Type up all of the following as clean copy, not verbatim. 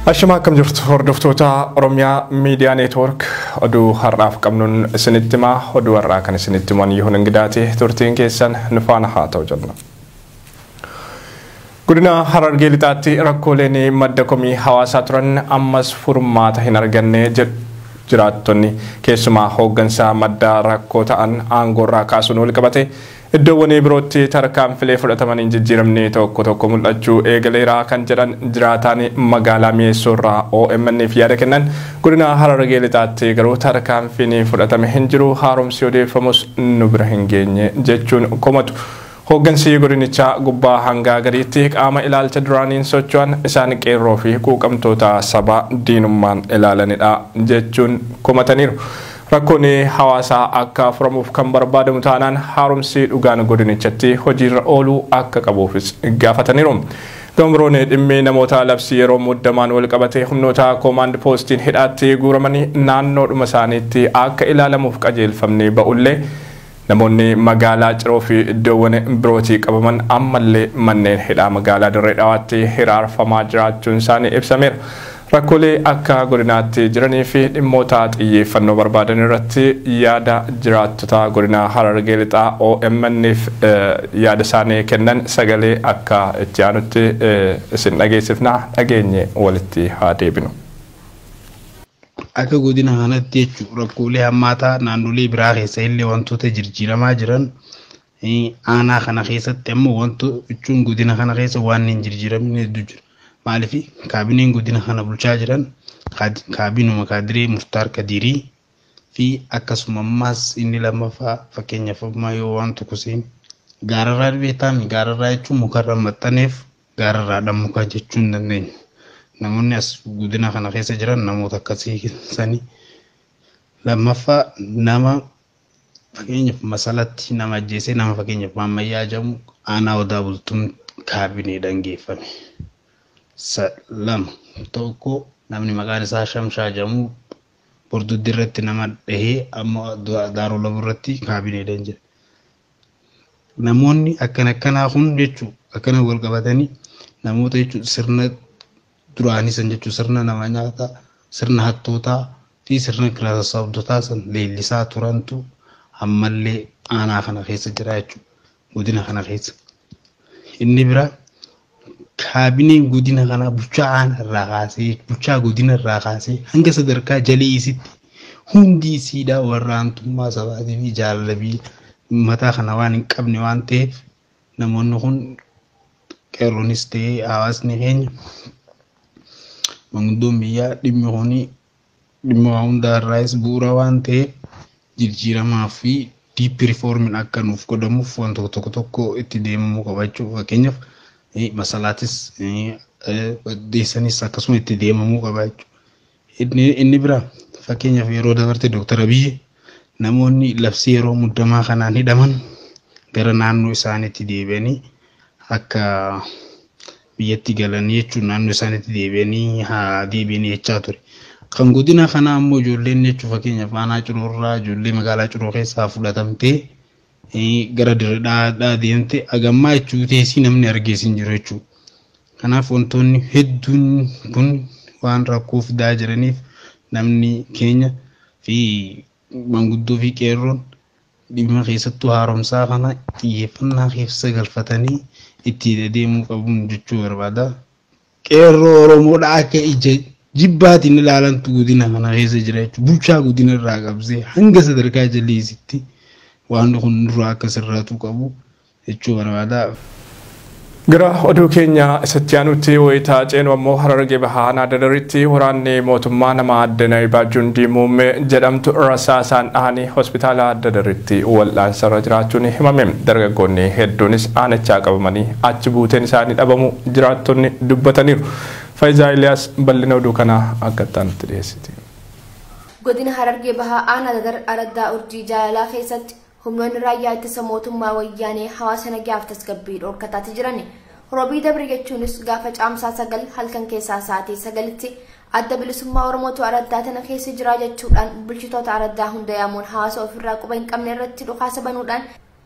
Ashama, akkam jirtu hordoftoota Oromiyaa Miidiyaa Neetwoork? Oduu har'aaf qabnuun isinitti himaa. Oduu har'aa kan isinitti himan Yihuun Ingidaati. Turtiin keessan nu faana haa ta'u jenna. Godina Harargee Lixaatti rakkooleen madda komii hawaasaa turan ammas furmaata hin arganne jedhu jiraattonni. Keessumaa hooggansa madda rakkoo ta'an aangoorraa kaasuun wal qabate iddoowwan birootti tarkaanfilee fudhatamaniin jijjiiramni tokko tokko mul'achuu eegaleera kan jedhan jiraataan magaalaa Mi'eessoorraa OMN'f yaada kennan, godina Harargee Lixaatti garuu tarkaanfiin fudhatame hin jiru, haaromsi odeeffamus nu bira hin geenye jechuun komatu. Hooggansi godinichaa gubbaa hanga gadiitti qaama ilaalcha duraaniin socho'an, isaan qeerroo fi quuqamtoota sabaa diinummaan ilaalanidha jechuun komataniiru. Rakkoon hawaasaa akka furamuuf kan barbaadamu taanaan haaromsi dhugaan godinichatti hojiirra ooluu akka qabuufis gaafataniiru. Gama biroon, dhimmi namoota labsii yeroo muddamaan wal qabatee humnoota koomaand poostiin hidhaatti guuramanii naannoodhuma isaaniitti akka ilaalamuuf qajeelfamni ba'ullee, namoonni magaalaa Ciroo fi iddoowwan birootii qabaman ammallee manneen hidhaa magaalaa Dirree Dhawaatti hiraarfamaa jiraachuun isaanii ibsameera. Rakkoolee akka godinaatti jiranii fi dhimmoota xiyyeeffannoo barbaadan irratti yaada jiraattota godina Harargee Lixaa OMN'f yaada isaanii kennan sagalee akka itti aanutti isin dhageessifna, dhageenye walitti haa deebinu. Akka godina kanatti jechuun rakkoolee hammaataa naannolee biraa keessa illee wantoota jijjiiramaa jiran, aanaa kana keessatti ammoo wanto jechuun godina kana keessa waan hin jijjiiramne hedduu jira. Maaliif, kaabineen godina kana bulchaa jiran kaabinuma kaadiree Muftaar Kadiirii fi akkasuma ammaas inni lammaffaa, fakkeenyaaf ammaa yoo waan tokko seen gaararraa beektaami, gaararraa jechuun mukarra maxxaneef gaararraadhaan muka jechuu hin dandeenyu. Namoonni as godina kana keessa jiran namoota akkasii sani. Lammaffaa, nama fakkeenyaaf masalatti nama ajjeesee, nama fakkeenyaaf Maammayyaa jedhamu aanaa Odaa Bultuun kaabineedhaan geeffame. Lama tokko, namni maqaan isaa Shamshaa jedhamu Borduddi irratti nama dhahee amma Daaroo Labu irratti kaabineedhaan jira. Namoonni akkana akkanaa kun jechuun akkana wal qabatanii namoota jechuun sirna duraanii san jechuun sirna nama nyaataa, sirna hattootaa fi sirna kiraa sassaabdotaa san leellisaa turantu ammallee aanaa kana keessa jira jechuudha. Godina kana keessa. Inni biraa, kaabineen godina kanaa bulchaa aanaa irraa kaasee, bulchaa godina irraa kaasee hanga sadarkaa jalii isitti hundi isiidhaa warra aantummaa sabaatii fi jaalala biyya mataa kana waan hin qabne waan ta'eef, namoonni kun qeerroonis ta'ee hawaasni keenya manguddoon biyyaa dhimmi kun dhimma waa hundaa irraayis bu'uura waan ta'eef, jijjiiramaa fi deep reformiin akka nuuf godhamuuf wantoota tokko tokko itti deemamuu qaba jechuudha. Fakkeenyaaf masalaatis deessanis akkasuma itti deemamuu qaba jechuudha. Inni biraa, fakkeenyaaf yeroo dabarte Dooktar Abiyyi namoonni labsii yeroo muddamaa kanaan hidhaman gara naannoo isaaniitti deebi'anii akka biyyatti galanii jechuun naannoo isaaniitti deebi'anii haa deebi'anii jechaa ture. Kan godina kanaa ammoo ijoolleen jechuun fakkeenyaaf aanaa Ciroorraa ijoollee magaalaa Ciroo keessaa fudhatamtee gara Dirreedhaa deemte hagammaa jechuu teessii namni argees hin jiru jechuudha. Kanaaf wantoonni hedduun kun waan rakkoo fidaa jiraniif, namni keenya fi manguddoo fi qeerroon dhimma keessattuu haaromsaa kana xiyyeeffannaa keessa galfatanii itti deemuu qabuun jechuu barbaada. Qeerroo Oromoodha akka ija jibbaatiin ilaalantu godina kana keessa jira jechuudha. Bulchaa godina irraa qabsee hanga sadarkaa jalliisitti waan kun nurraa akka sirraatu qabu jechuu barbaada. Gara oduu keenya isatti aanutti wayitaa ceenu ammoo, Harargee Bahaa aanaa Dadaritti waraanni mootummaa nama Adde Baajundii Muummee jedhamtu rasaasaan dhahanii hospitaala Dadaritti wal'aansarra jiraachuun himame. Dargaggoonni hedduunis aanichaa qabamanii achi buuteen isaanii dhabamu jiraattonni dubbataniiru. Faayizaa Iliyaas bal'ina oduu kanaa akka itti dhiyeessiti. Godina Harargee Bahaa aanaa Dadar araddaa Urjii Jaalalaa keessatti humnoonni raayyaa ittisa mootummaa Wayyaanee hawaasa nagaaf tasgabbii dhorkataati jiran. Roobii dabre, jechuunis gaafa Caamsaa 9, halkan keessaa sa'aatii 9tti Adda Bilisummaa Oromootu araddaa tana keessa jira jechuudhaan bulchitoota araddaa hunda yaamuun hawaasa ofirraa quba hin qabne irratti dhukaasa banuudhaan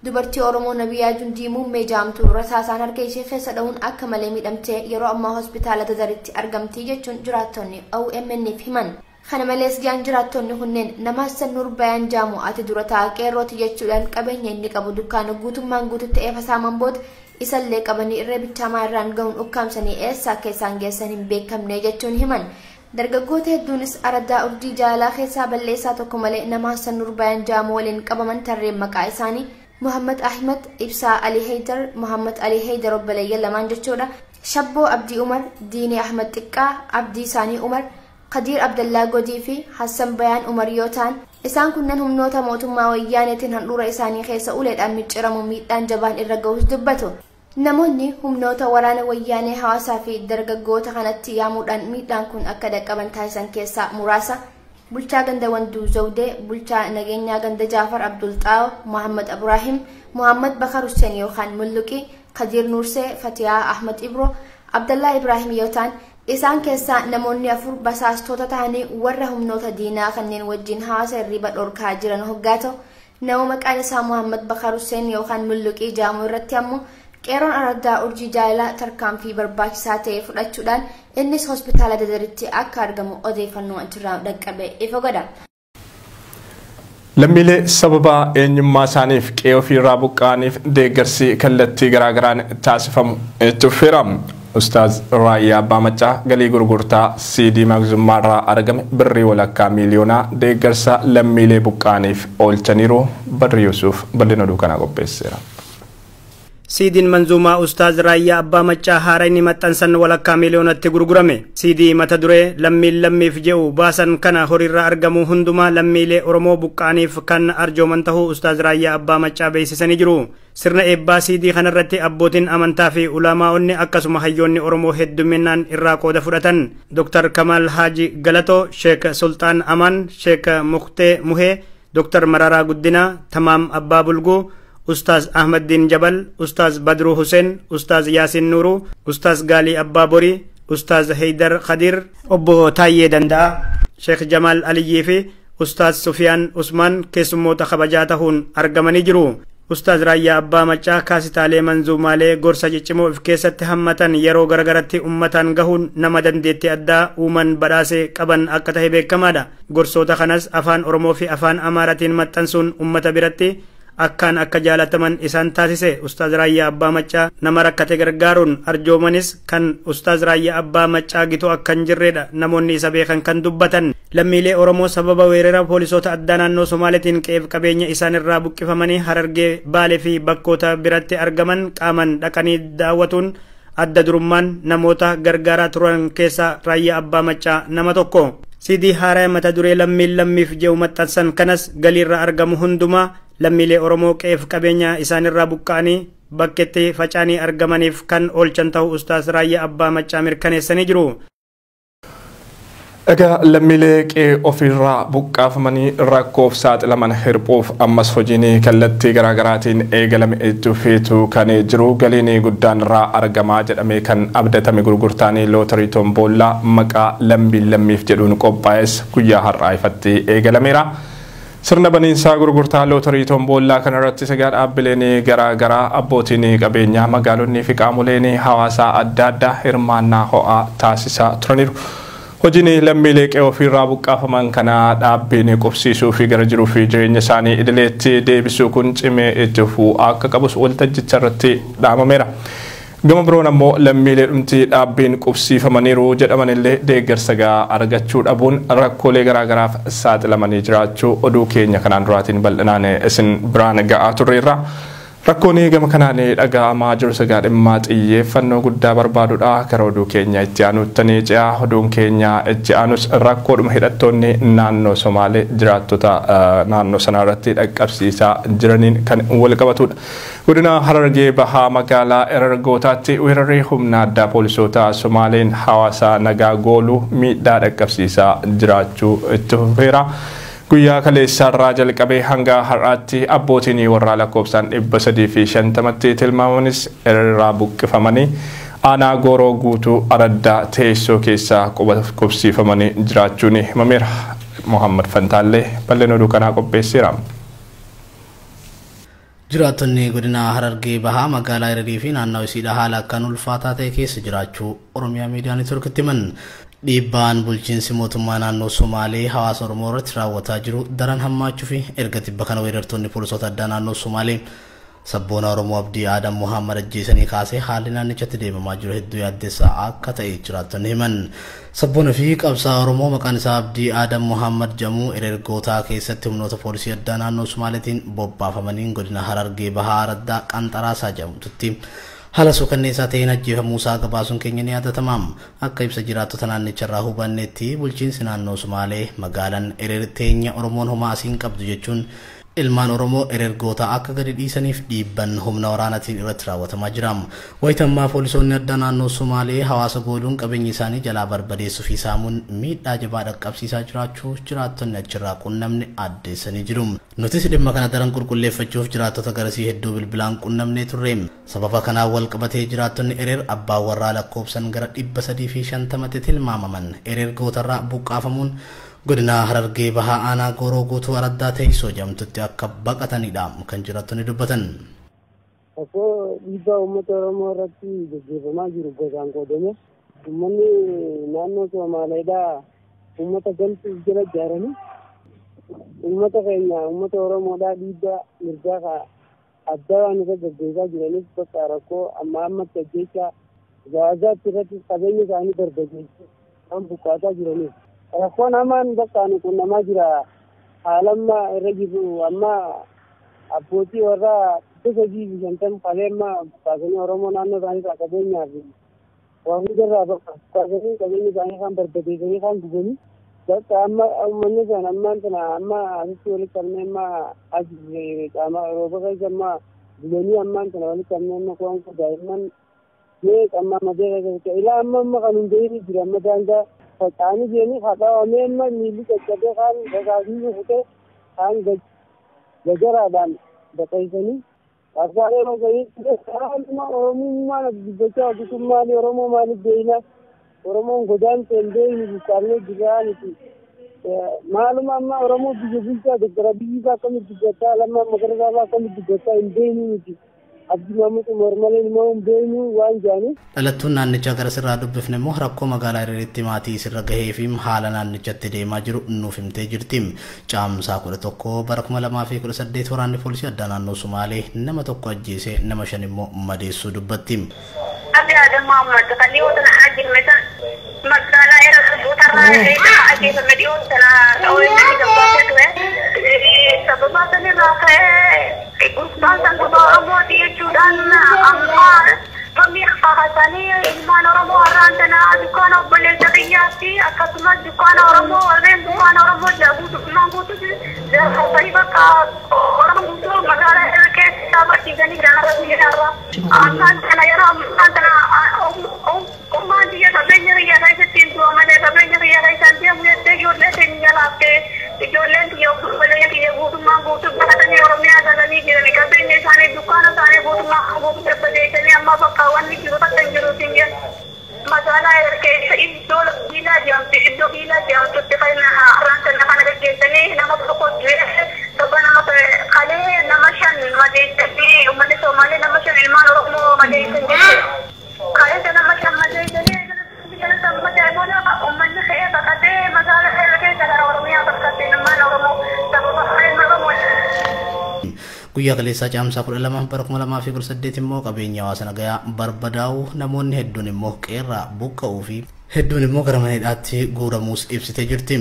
Dubartii Oromoo Nabiyyaa Jundii Muummee jaamtu rasaasaan harka ishee keessa dha'uun akka malee miidhamtee yeroo ammaa hospitaala Dadaritti argamti jechuun jiraattonni OMN'f himan. Kana malees jaan jiraattonni kunneen nama Hassan Nuur Bayaan jaamu ati dura taa'aa qeerrooti jechuudhaan qabeenya inni qabu dukkaana guutummaan guututti eefa saaman booda isallee qabanii irree bichaamaa irraan gahuun ukkaamsanii eessa akka isaan geessan hin beekamne jechuun himan. Dargaggoota hedduunis araddaa Urjii Jaalalaa keessaa balleessaa tokko malee nama Hassan Nuur Bayaan jaamu waliin qabaman tarreen maqaa isaanii Muhammad Ahmed, Ibsaa Ali Heydar, Muhammad Ali Heydar obboleeyyan lamaan jechuudha. Shabboo Abdii Umar, Diinee Ahmed Xiqqaa, Abdii Saanii Umar, Kadiir Abdallaa Godii fi Hassan Bayaan Umar yoo ta'an isaan kunneen humnoota mootummaa wayyaaneetiin handhuura isaanii keessa uleedhaan micciramu miidhaan jabaan irra gahus dubbatu. Namoonni humnoota waraana wayyaanee hawaasaa fi dargaggoota kanatti yaamuudhaan miidhaan kun akka dhaqqaban taasisan keessaa muraasa Bulchaa ganda Wanduu Zawdee, Bulchaa nageenyaa ganda Jaafar Abdul Xaawo, Muhammad Ibrahim, Muhammad Bakar Hussein yookaan Mulluqii, Kadiir Nuursee, Fatiyaa Ahmad Ibro, Abdallaa Ibrahim yoo ta'an isaan keessaa namoonni 4 basaastota ta'anii warra humnoota diinaa kanneen wajjin hawaasa hirriba dhorkaa jiran hoggaa ta'u nama maqaan isaa Muhammad Bakar Hussein yookaan Mulluqii jaamu irratti ammoo qeerroon araddaa Urjii Jaalalaa tarkaanfii barbaachisaa ta'e fudhachuudhaan innis hospitaala Dadaritti akka argamu odeeffannoo achirraa dhaqqabe ifa godha. Lammiilee sababa eenyummaa isaaniif qe'ee ofiirraa buqqa'aniif deeggarsi kallattii garaagaraan taasifamu itti fufeera. Ustaaz Raayyaa Abbaa Maccaa galii gurgurtaa CD Maagzummaarraa argame birrii walakkaa miiliyoonaa deeggarsa lammiilee buqqa'aniif oolchaniiru. Badri Yuusuf bal'ina oduu kanaa qopheesseera. Siidiin manzuumaa Ustaaz Raayyaa Abbaa Maccaa haara inni maxxansan walakkaa miiliyoonatti gurgurame. Siidii mata duree lammiin lammiif je'u baasan kana horiirraa argamu hundumaa lammiilee Oromoo buqqa'aniif kan arjooman ta'uu Ustaaz Raayyaa Abbaa Maccaa beeksisanii jiru. Sirna eebbaa siidii kanarratti abbootiin amantaa fi ulamaa'onni akkasuma hayyoonni Oromoo hedduminaan irraa qooda fudhatan. Dr. Kamal Haaji Galatoo, Sheek Sultaan Amaan, Sheek Muktee Muhee, Dr. Mararaa Guddinaa, Tamaam Abbaa Bulguu, Ustaaz Ahmad Jabal, Ustaaz Badru Hussein, Ustaaz Yaasin Nuru, Ustaaz Gali Abbaa Borii, Ustaaz Heydar Khadir, Obbo Taayyee Danda'a, Sheekh Jamaal Aliyyii fi Ustaaz Sufiyaan Usmaan keessummoota kabajaa ta'uun argamanii jiru. Ustaaz Raayyaa Abbaa Maccaa kaasitaalee manzuumaalee gorsa ciccimoo of keessatti hammatan yeroo garagaratti uummataan gahuun nama dandeettii addaa uuman badhaasee qaban akka ta'e beekamaadha. Gorsoota kanas afaan Oromoo fi afaan Amaaraatiin maxxansuun uummata biratti akkaan akka jaalataman isaan taasise. Ustaaz Raayyaa Abbaa Maccaa nama rakkate gargaaruun arjoomanis kan Ustaaz Raayyaa Abbaa Maccaa gitu akka hin jirredha namoonni isa beekan kan dubbatan. Lammiilee Oromoo sababa weerara poolisoota addaa naannoo Somaaliitiin qe'eef qabeenya isaan irraa buqqifamanii Harargee, Baalee fi bakkoota biratti argaman qaaman dhaqanii daawwatuun adda durummaan namoota gargaaraa turan keessaa Raayyaa Abbaa Maccaa nama tokko. Siidii haaraa mata duree lammiin lammiif je'u maxxansan kanas galiirraa argamu hundumaa lammiilee Oromoo qe'eef qabeenya isaanirraa buqqa'anii bakkeetti faca'anii argamaniif kan oolchan ta'uu Ustaaz Raayyaa Abbaa Maccaa mirkaneessanii jiru. Egaa lammiilee qe'ee ofiirraa buqqaafamanii rakkoof saaxilaman hirphuuf ammas hojiin kallattii garaagaraatiin eegalame itti fufeetu kan jiru galiin guddaan irraa argamaa jedhamee kan abdatame gurgurtaan lootarii tomboolaa maqaa lammiin lammiif jedhuun qophaa'es guyyaa har'aa ifatti eegalameera. Sirna baniinsaa gurgurtaa lootarii tomboolaa kanarratti sagaa dhaabbileen garaagaraa abbootiin qabeenyaa magaalonni fi qaamoleen hawaasaa adda addaa hirmaannaa ho'aa taasisaa turaniiru. Hojiin lammiilee qe'ee ofiirraa buqqaafaman kana dhaabbiin qubsiisuu fi gara jiruu fi jireenya isaanii idileetti deebisuu kun cimee itti fufuu akka qabus waltajjicha irratti dhaamameera. Gama biroon ammoo lammiilee dhumti dhaabbiin qubsiifamaniiru jedhaman illee deeggarsa gahaa argachuu dhabuun rakkoolee garaagaraaf saaxilamanii jiraachuu oduu keenya kanaan duraatiin bal'inaan isin biraan ga'aa turreerra. Rakkoon gama kanaan dhaga'amaa jiru sagaa dhimmaa xiyyeeffannoo guddaa barbaadudha. Gara oduu keenya itti aanuttanii ce'aa oduun keenya itti aanus rakkoodhuma hidhattoonni naannoo Somaalee jiraattota naannoo sanaa irratti dhaqqabsiisaa jiraniin kan wal qabatudha. Godina Harargee Bahaa magaalaa Erargootaatti weerarri humna addaa poolisoota Somaaleen hawaasa nagaa gooluu miidhaa dhaqqabsiisaa jiraachuu itti fufeera. Guyyaa kaleessaarraa jalqabee hanga har'aatti abbootiin warraa lakkoofsaan 350tti tilmaamanis irraa buqqifamanii aanaa gooroo guutuu araddaa teessoo keessaa qubsiifamanii jiraachuun himameera. Muhammad Fantaallee bal'ina oduu kanaa qopheesseera. Jiraattonni godina Harargee Bahaa magaalaa Ererii fi naannoo isiidha haala akkaan ulfaataa ta'e keessa jiraachuu Oromiyaa Miidiyaa Neetwoorkitti himan. Dhiibbaan bulchiinsi mootummaa naannoo Somaalee hawaasa Oromoo irratti raawwataa jiru daran hammaachuu fi erga tibba kana weerartoonni poolisoota addaa naannoo Somaalee sabboona Oromoo Abdii Aadam Muhammad ajjeesanii kaasee haalli naannichatti deemamaa jiru hedduu yaaddessaa akka ta'e jiraattonni himan. Sabboona fi qabsaa'aa Oromoo maqaan isaa Abdii Aadam Muhammad jedhamu Erergootaa keessatti humnoota poolisii addaa naannoo Somaaleetiin bobbaafamaniin godina Harargee Bahaa Araddaa Qanxaraasaa jedhamtutti haala suukanneessaa ta'een ajjeefamuu isaa gabaasuun keenya ni yaadatama. Akka ibsa jiraattota naannicharraa hubannetti bulchiinsi naannoo Somaalee magaalaan Erer teenya Oromoon homaa asiin qabdu jechuun ilmaan Oromoo Erergoota akka gadi dhiisaniif dhiibban humna waraanaatiin irratti raawwatamaa jira. Wayitammaa poolisoonni addaa naannoo Somaalee hawaasa gooluun qabeenya isaanii jalaa barbadeessuu fi saamuun miidhaa jabaa dhaqqabsiisaa jiraachuu jiraattonni achirraa qunnamne addeessanii jiru. Nutis dhimma kana daran qulqulleeffachuuf jiraattota garasii hedduu bilbilaan qunnamnee turre. Sababa kanaan wal qabatee jiraattonni Erer abbaa warraa lakkoofsan gara 350 tilmaamaman Erergootarraa buqqaafamuun godina Harargee Bahaa aanaa Gooroo guutuu araddaa teessoo jedhamtutti akka baqatanidha kan jiraattonni dubbatan. Rakkoo dhiibbaa uummata Oromoo irratti gaggeeffamaa jiru gosaan qoodame uummanni naannoo Somaaleedhaa uummata galchuuf jala ijaaranii uummata keenya uummata Oromoodhaa dhiibbaa mirgaa addaa waan irra gaggeessaa jiraniif bakka rakkoo amma ammatti ajjeechaa gaazaatti irratti qabeenya isaanii barbadeessuu kan buqqaataa jiraniif. Rakkoon hamaan bakka nu qunnamaa jira. Haala amma irra jirru amma abbootii warraa 350 qalee amma buqqaasanii Oromoo naannoo isaanii irraa qabeenyaa fi waa hundarraa bakka buqqaasanii qabeenya isaanii kan barbadeessanii kan gubanii bakka amma uummanni sana ammaan sana amma asitti walitti qabnee amma as qaama rooba keessa amma bulanii ammaan sana walitti qabnee amma qoonqoo daa'imman mee qammaa madee keessa ilaa amma amma kan hundee jira amma daangaa faca'anii jiranii haxaawamee amma miilli caccabee kaan rasaasni rukutee kaan gajaraadhaan baqaysanii qabsaalee haaluma Oromummaan as dubbachaa hojjetuun maali Oromoo maaliif beeyna Oromoon godaante hin beeynu buqqaafnee jirraa miti maaluma amma Oromoo biyya bulchaa Doktara Abiyyi fa'aa akkamitti dubbachaa Lammaa Magarsaa fa'aa akkamitti dubbachaa hin beeynu miti. Abdii Maamud Umar malee ilmoo hin beeynu waan jedhaniif. Dhalattuun naannichaa gara sirraa dubbifne immoo rakkoo magaalaa Ereritti maatii isirra gahee fi haala naannichatti deemaa jiru nuuf himtee jirti. Caamsaa 11 bara 2018 waraanni poolisii addaa naannoo Sumaalee nama tokko ajjeesee nama 5 immoo madeessuu dubbatti. Abdii Adam Muhammad kan dhiyoo tana ajjeefame magaalaa Erer gootarraa ajjeefame dhiyoo tana OMN gabbaasee ture. Sababa sanirraa ka'ee gurbaan san gurbaa Oromooti jechuudhaan amma Famii fakkatanii ilmaan Oromoo har'aan tana dukkaana obboleessa biyyaa fi akkasumas dukkaana Oromoo warreen dukkaana Oromoo guutummaan guutuutti darbaatanii bakka Oromoo guutuu magaalaa irra keessa barsiisanii jiran irra biyya irra. Ammaan tana yeroo ammaan tana ummaan biyya qabeenya biyya keessatti hin du'a malee qabeenya biyya keessaan deemu jettee ijoollee keenya laaftee ijoolleen biyya obboleeyyan biyya guutummaan guutuu baratanii Oromiyaa galanii jiran qabeenya isaanii dukkaana isaanii guutummaan guutuu daddabeessanii amma bakka wanni jiru bakka hin jiru siin jedhu. Magaalaa Erer keessa iddoo Biilaa jedhamtu iddoo Biilaa jedhamtutti kan har'aan sana kana gaggeessanii nama tokko du'ee sababa nama kalee nama 5 madeessanii uummanni Somaalee nama 5 ilmaan Oromoo madeessan jechuudha. Kalee nama 5 madeessanii uummanni ka'ee baqatee magaalaa Erer keessa gara Oromiyaa baqatee ilmaan Oromoo sababa ilmaan Oromoo. Guyyaa kaleessaa caamsaa 12 bara 2018 immoo qabeenya hawaasa nagayaa barbadaa'uu namoonni hedduun immoo qeerraa buqqa'uu fi hedduun immoo gara mana hidhaatti guuramuus ibsitee jirti.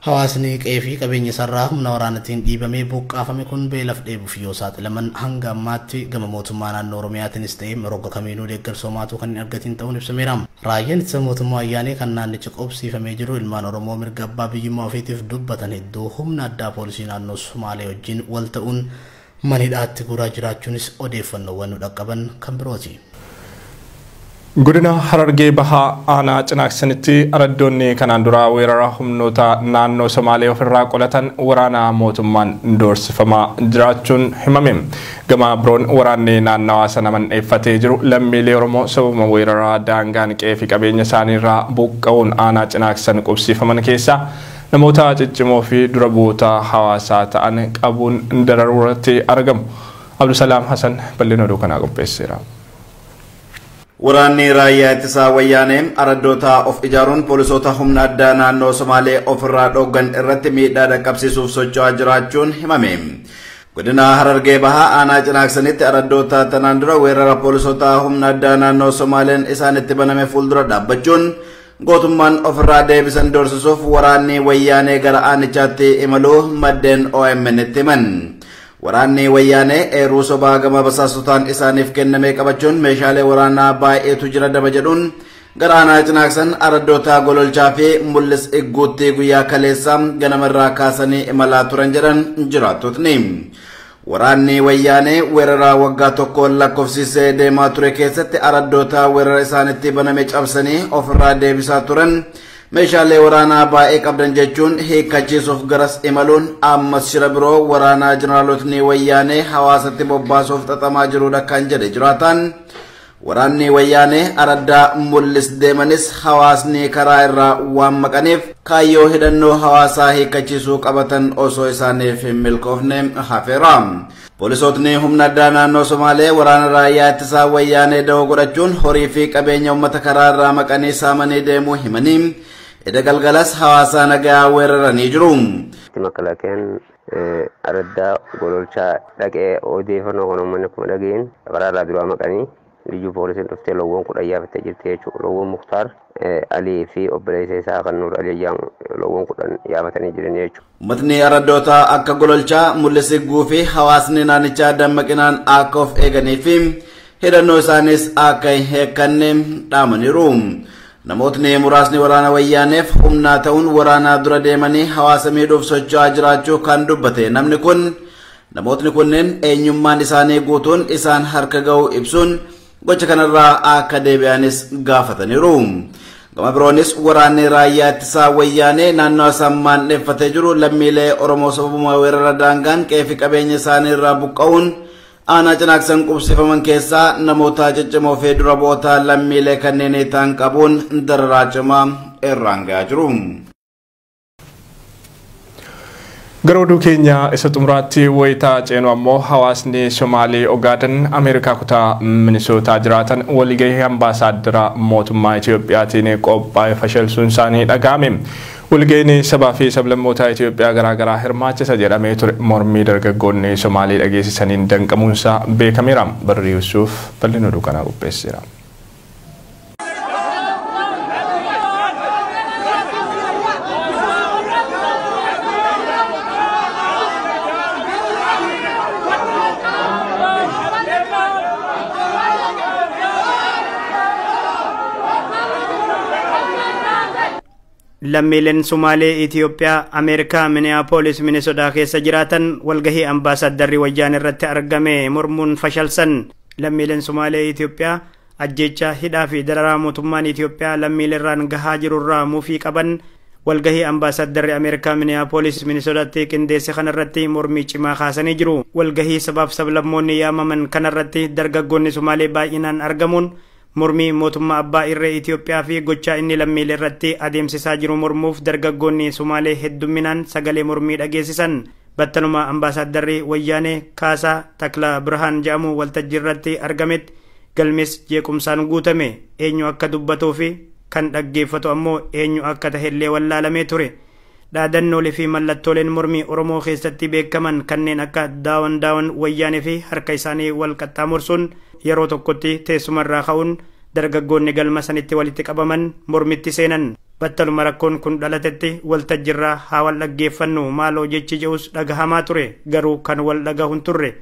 Hawaasni qe'ee fi qabeenya isaarraa humna waraanaatiin dhiibamee buqqaafame kun beelaaf dheebuuf yoo saaxilaman hanga ammaatti gama mootummaa naannoo Oromiyaatiinis ta'e roga kamiinuu deeggarsa homaatuu kan hin argatin ta'uun ibsameera. Raayyaan ittisa mootummaa ayyaanee kan naannicha qobsiifamee jiru ilmaan Oromoo mirga abbaa biyyummaa ofiitiif dubbatan hedduu humna addaa poolisii naannoo Sumaalee wajjin wal ta'uun mana hidhaatti guuraa jiraachuunis odeeffannoowwan nu dhaqqaban kan birooti. Godina Harargee Bahaa aanaa Cinaaksanitti araddoonni kanaan dura weerara humnoota naannoo Somaalee ofirraa qolatan waraana mootummaan doorsifamaa jiraachuun himame. Gama biroon waraanni naannawaa sana mandheeffatee jiru lammiilee Oromoo sababa weerara daangaan qe'ee fi qabeenya isaaniirraa buqqa'uun aanaa Cinaaksan qubsiifaman keessaa namoota ciccimoo fi dura bu'oota hawaasaa ta'an qabuun dararuu irratti argamu. Abdusalaam Hasan bal'ina oduu kanaa qopheesseera. Waraanni raayyaa ittisaa wayyaanee araddoota of ijaaruun poolisoota humna addaa naannoo Somaalee ofirraa dhooggan irratti miidhaa dhaqqabsiisuuf socho'aa jiraachuun himame. Godina Harargee Bahaa aanaa Cinaaksanitti araddoota tanaan dura weerara poolisoota humna addaa naannoo Somaaleen isaanitti baname fuuldura dhaabbachuun gootummaan ofirraa deebisan doorsisuuf waraanni wayyaanee gara aanichaatti imaluu maddeen OMN itti himan. Waraanni wayyaanee eeruu sobaa gama basaasotaan isaaniif kenname qabachuun meeshaalee waraanaa baay'eetu jira daba jedhuun gara aanaa Cinaaksan araddoota Gololchaa fi Mul'is Igguutti guyyaa kaleessaa ganamarraa kaasanii imalaa turan jedhan jiraattotni. Waraanni wayyaanee weerara waggaa tokkoon lakkoofsisee deemaa ture keessatti araddoota weerara isaanitti baname cabsanii ofirraa deebisaa turan meeshaalee waraanaa baay'ee qabdan jechuun hiikkachiisuuf garas imaluun ammas shira biroo waraanaa jeneraalotni wayyaanee hawaasatti bobbaasuuf xaxamaa jirudha kan jedhe jiraataan. Waraanni wayyaanee araddaa Mul'is deemanis hawaasni karaa irraa waan maqaniif kaayyoo hidhannoo hawaasaa hiikkachiisuu qabatan osoo isaaniif hin milkoofne hafeera. Poolisootni humna addaa naannoo Somaalee waraana raayyaa ittisaa wayyaanee da'oo godhachuun horii fi qabeenya uummata karaa irraa maqanii saamanii deemuu himanii edda galgalas hawaasaa nagaa weeraranii jiru. Makalakeen araddaa Gololchaa dhaqee odeeffannoo kan uummanni akkuma dhageen karaa irraa duraa maqanii liyyuu poolisiin dhuftee loowwan 10 yaafattee jirti jechuudha. Loowwan Muktaar Alii fi obboleessa isaa kan Nuur Alii jedhamu loowwan 10 yaafatanii jiran jechuudha. Uummatni araddoota akka Gololchaa, Mul'is Igguu fi hawaasni naannichaa dammaqinaan akka of eeganii fi hidhannoo isaanis akka hin heekkanne dhaamaniiru. Namootni muraasni waraana wayyaaneef humnaa ta'uun waraanaa dura deemanii hawaasa miidhuuf socho'aa jiraachuu kan dubbate namni kun namootni kunneen eenyummaan isaanii guutuun isaan harka ga'uu ibsuun gocha kanarraa akka deebi'anis gaafataniiru. Gama biroonis waraanni raayyaa ittisaa wayyaanee naannoo sammaan dheeffatee jiru lammiilee Oromoo sababuma weerara daangaan qe'ee fi qabeenya isaanii irraa buqqa'uun aanaa Cinaaksan qubsifaman keessaa namoota ciccimoo fi dura bu'oota lammiilee kanneen ta'an qabuun dararaa cimaa irraan gahaa jiru. Gara oduu keenya isa xumuraatti wayitaa ceenu ammoo hawaasni Somaalee Ogaaden Ameerikaa kutaa Minisootaa jiraatan waliigahee ambaasaaddara mootummaa Itiyoophiyaatiin qophaa'e fashalsuun isaanii dhaga'ame. Waliigaheen sabaa fi sablammoota Itiyoophiyaa garaagaraa hirmaachisa jedhamee ture mormii dargaggoonni Somaalee dhageessisaniin danqamuunsaa beekameera. Barri Yuusuf bal'ina oduu kanaa qopheesseera. Lammiileen Somaalee Itiyoophiyaa Ameerikaa Minneapolis Minnesota keessa jiraatan walgahii ambaasaadarri wayyaan irratti argame mormuun fashalsan. Lammiileen Somaalee Itiyoophiyaa ajjeechaa hidhaa fi dararaa mootummaan Itiyoophiyaa lammiileerraan gahaa jirurraa mufii qaban walgahii ambaasaadarri Ameerikaa Minneapolis Minnesotatti qindeesse kanarratti mormii cimaa kaasanii jiru. Walgahii sabaaf sablammoonni yaamaman kanarratti dargaggoonni Somaalee baay'inaan argamuun mormii mootummaa abbaa irree Itiyoophiyaa fi gochaa inni lammiilee irratti adeemsisaa jiru mormuuf dargaggoonni Somaalee hedduminaan sagalee mormii dhageessisan. Battaluma ambaasaadarri wayyaanee Kaasaa Taklaa Birhaan jedhamu waltajjii irratti argametti galmis jeequmsaan guutame. Eenyu akka dubbatuu fi kan dhaggeeffatu ammoo eenyu akka tahellee wallaalamee ture. Dhaadannoolee fi mallattooleen mormii Oromoo keessatti beekaman kanneen akka daawan daawan wayyaanee fi harka isaanii wal qaxxaamursuun yeroo tokkotti teessumarraa ka'uun dargaggoonni galma sanitti walitti qabaman mormitti seenan. Battaluma rakkoon kun dhalatetti waltajjiirraa haa wal dhaggeeffannu maaloo jechi jedhus dhagahamaa ture, garuu kan wal dhagahu hin turre.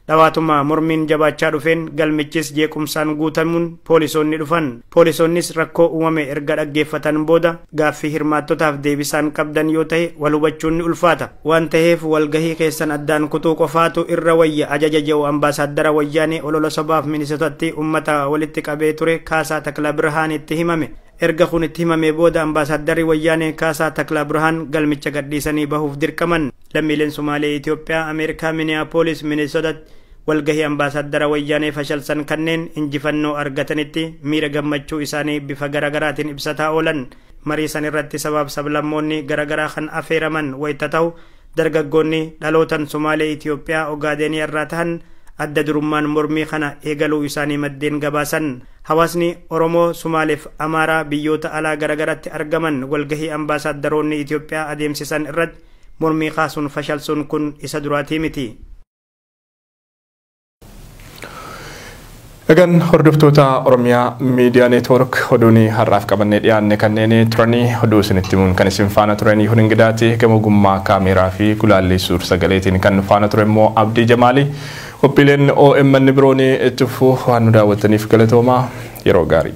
Dhawaatuma mormiin jabaachaa dhufeen galmichis jeequmsaan guutamuun poolisoonni dhufan. Poolisoonnis rakkoo uumame erga dhaggeeffatan booda gaaffii hirmaattotaaf deebisaan qabdan yoo ta'e wal hubachuun ni ulfaata. Waan ta'eef walgahii keessan addaan kutuu qofaatu irra wayya ajaja jedhu ambaasaaddara wayyaanee olola sabaaf Minisotatti uummata walitti qabee ture Kaasaa Taklaa Birhaan itti himame. Erga kun itti himamee booda ambaasaadarri wayyaanee Kaasaa Taklaa Birhaan galmicha gadhiisanii bahuuf dirqaman. Lammiileen Somaalee Itiyoophiyaa Ameerikaa Minneapolis Minnesotatti walgahii ambaasaaddara wayyaanee fashalsan kanneen injifannoo argatanitti miira gammachuu isaanii bifa garaagaraatiin ibsataa oolan. Marii san irratti sabaaf sablammoonni garaagaraa kan affeeraman wayita ta'u dargaggoonni dhalootan Somaalee Itiyoophiyaa Ogaadeenii irraa ta'an adda durummaan mormii kana eegaluu isaanii maddeen gabaasan. Hawaasni Oromoo, Sumaaleef Amaaraa biyyoota alaa garagaratti argaman walgahii ambaasaadarroonni Itoophiyaa adeemsisan irratti mormii kaasuun fashalsuun kun isa duraatii miti. Egan hordoftoota Oromiyaa Miidiyaa Neetwoork, oduun har'aaf qabannee dhiyaanne kanneen turanii. Oduu isinitti himuun kan isin faana turanii Hun Ingidaati. Gama ogummaa kaameeraa fi gulaallii suur sagaleetiin kan nu faana ture immoo Abdii Jamaali. Qophiileen OMN biroon itti fufuu waan nu daawwattaniif galatoomaa, yeroo gaarii.